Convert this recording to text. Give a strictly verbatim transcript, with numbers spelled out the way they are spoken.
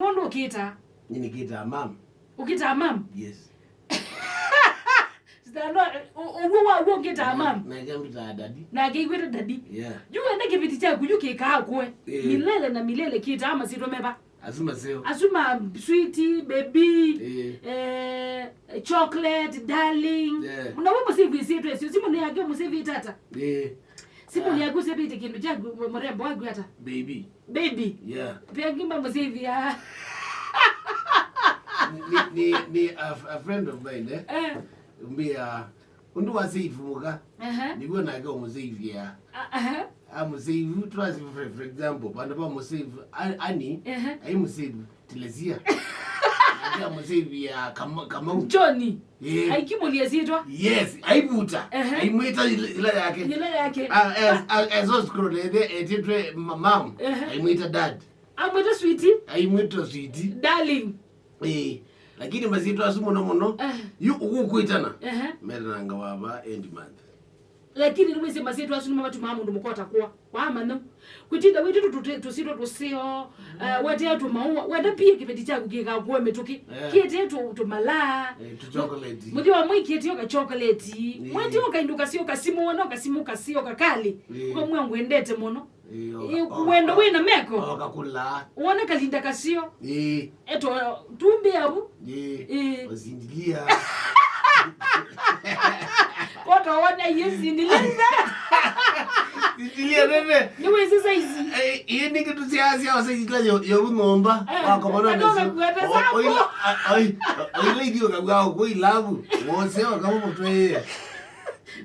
Ũndũ ũkĩtaa? Nĩ nĩkĩtaa mam. Ũkĩtaa mam? Yes. Sitano, ũguo waguo ũkĩtaa mam? Nake ambĩtaa dadi. Nake aikwĩta dadi. Yeah. Yu enda kĩvĩti kyaku yu kĩkaa kũe. Yeah. Milele na milele kĩtaa masyĩtwa meva? Asu maseo. Asu ma sweetie, baby, eh, eh, chocolate, darling. Yeah. Na we mũsave syĩtwa ĩsyo. Simũ nĩ yake mũsave tata. Eh. Simũ nĩ yaku ũsavĩte kĩndũ kyaku, mũ- mũrembo waku ata? Baby. Baby. Yeah. Pia ngimba mũsave ya. Ni, ni, ni a, a friend of mine, eh? Eh. Mbia, undu wa save muka. Aha. Niguo nake umusave ya. Aha. Amusave, trust for, for example, panda pa musave, a- ani, Ehe. Ai musave Tilesia. Nake amusave ya Kama- Kamau. Johnny. Eh. Aikimũlia syĩtwa. Yes, aivuta. Ehe. Aimwĩta ila- ila yake. Ila yake. Ah, as- as- as Oscar ethe etitwe ma- mam. Ehe. Aimwĩta dad. Amwĩta sweetie. Aimwĩta sweetie. Darling. Eh. Lakini masyĩtwa asu mũno mũno. Eh. Yu ũkũkwĩtana. Ehe. Metananga wava end month. Lakini nĩwĩsĩ masyĩtwa asu nĩmamatumaa mũndũ mũka ũtakũa. Waamanya. Kwĩtinda wĩtĩtũ tũsyĩtwa tũseo, eh, wetea tũmaũa, wenda pia kĩveti kyaku kĩkakuwe mĩtũkĩ. Yeah. Kĩetee tũ- tũmalaa. Eh, tũchocolate. Mũthĩ wa mwei kĩeteo kachocolate. Yeah. Mweteo kaindo kaseo kasimũ, wona kasimũ kaseo kakali. Yeah. Ũkamwĩa ngwendete mũno. Ĩĩ, wendo wĩ na meko. Okakũla. Wona kalinda kaseo. Ĩĩ. Eto tumbe avu. Ĩĩ. Ĩĩ. Osindilia. Kota wona iye sindilia. Sindilia nene. Nĩ wĩsĩ saizi. Ĩĩ, nĩ kĩtu sya sya saizi kila yo yo ng'omba. Eh, wakomona ndio kakuata zako. Oila oila idio kagwa kwa ilavu. Wose wakamu mutwe.